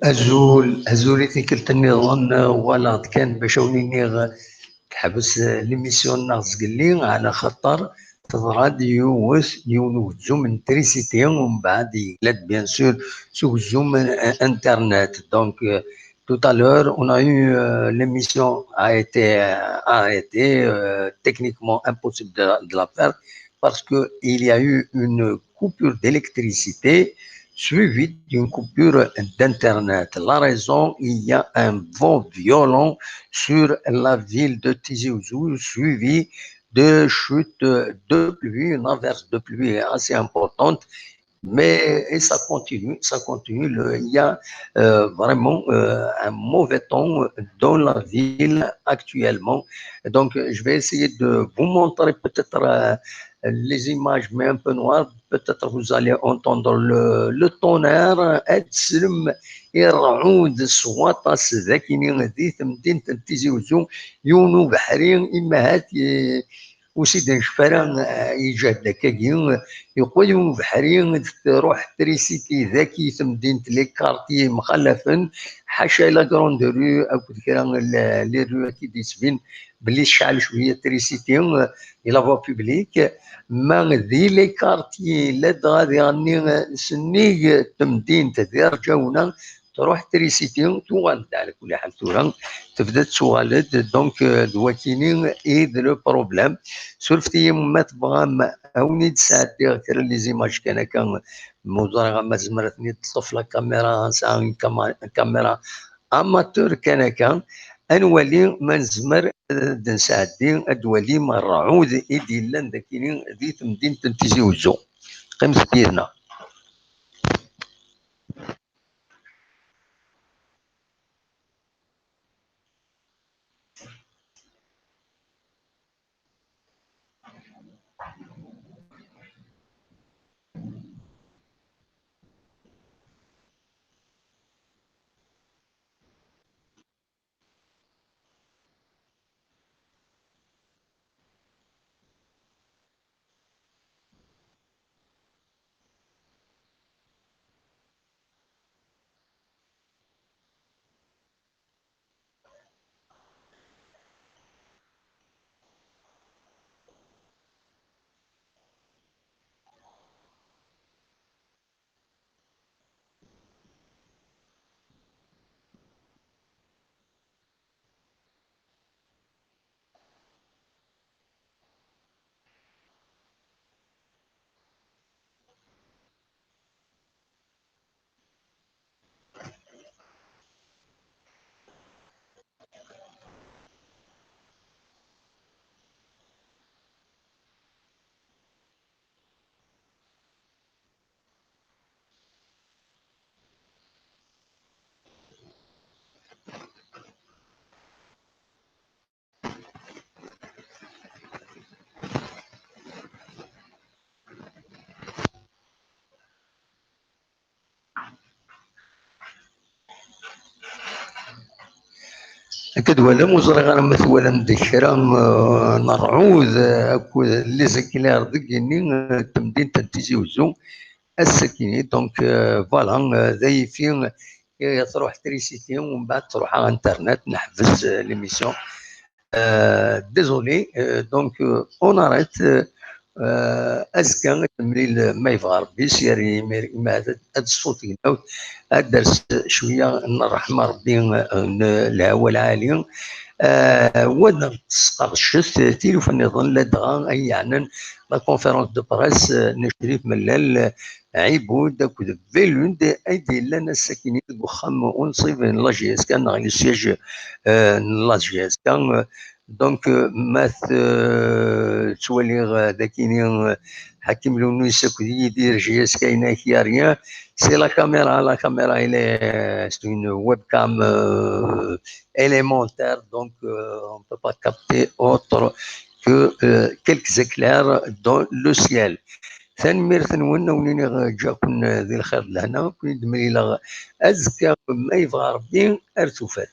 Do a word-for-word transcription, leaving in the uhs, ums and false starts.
Azul, azul i tikkelt nniḍen, walaɣ-d kan bac awen-iniɣ teḥbes l'émission-nneɣ zgelli, ɛla xaṭer teḍra-d yiwet, yiwen ugzum n trisiti, umbeɛd yegla-d, bien sûr, s ugzum n, n internet. Donc, euh, tout à l'heure, on a eu, euh, l'émission a été, euh, arrêtée, euh, techniquement impossible de, de la faire parce que il y a eu une coupure d'électricité suivie d'une coupure d'internet. La raison, il y a un vent violent sur la ville de Tizi Ouzou, suivi de chutes de pluie, une averse de pluie assez importante. Mais, et ça continue, ça continue. Le, il y a, euh, vraiment, euh, un mauvais temps dans la ville actuellement. Donc, je vais essayer de vous montrer peut-être, euh, les images, mais un peu noires. Peut-être vous allez entendre le, le tonnerre. Ad teslem i ṛṛɛud s waṭas dagi di temdint n Tizi Ouzou. Yiwen ubeḥri, imahat, eh, ur s-id-necfi ara, eh, iǧehd akkagi. Yeqqel yiwen ubeḥri, truḥ trisiti dagi temdint, les quartiers mxalafen, ḥaca la grande rue akked kra n les rues i d-yettbin belli tecɛel cwiya trisiti, eh, i la voie publique. Ma di les quartiers, ladɣa diɣenni, eh, sennig temdint di Rǧawna, truḥ trisiti, tuɣal-d ɛla kulli ḥal tura, tebda tettuɣal-d, donc, euh, d wakini i d le problème. Surfet-iyi ma tebɣam, ad wen-id-sɛeddiɣ kra n les images kan akka, ma ur ẓriɣ ma tezmer ad ten-id-teṭṭef la caméra, nesɛa une cama-, une caméra amateur kan akka, ad nwali ma nezmer ad d-nesɛeddi, ad d-twalim ṛṛɛud i d-yellan dakini di temdint n Tizi Uzzu. Qqimet yid-neɣ. Akka d-twalam, ur ẓriɣ ara ma twalam-d kra, euh, n ṛṛɛud, euh, akked les éclairs deg igenni, euh, n temdint n Tizi Uzzu ass-akini. Donc, euh, voilà, euh, d ayefki, euh, truḥ trisiti, umbeɛd truḥ internet, neḥbes, euh, l'émission. Euh, désolé, euh, donc, euh, on arrête, euh, euh, azekka ad nemlil ma yebɣa Rebbi, s yari imir, imahat ad, ad tesfu tegnawt, ad d-ters cwiya n ṛṛeḥma Rebbi, euh, n lhawa lɛali. Euh, wa ad tesqerdcet tilufa nniḍen, ladɣa ay yeɛnan la conférence de presse, euh, n Crif Mellal, euh, Ɛibud akked Belund ay d-yellan ass-akini deg uxxam unṣib n la J S K neɣ le siège, euh, n la J S K. Donc, euh, ma t-, euh, ttwaliɣ, euh, dakini, euh, Ḥakim Lewnis akked Yidir J S K, il n'y a rien. C'est la caméra, la caméra, elle est, c'est une webcam, euh, élémentaire, donc, euh, on ne peut pas capter autre que, euh, quelques éclairs dans le ciel. Tanemmirt-nwen, a wen-iniɣ ǧǧiɣ-ken di lxir d lehna, ken-id-mlileɣ azekka ma yebɣa Rebbi ar tufat.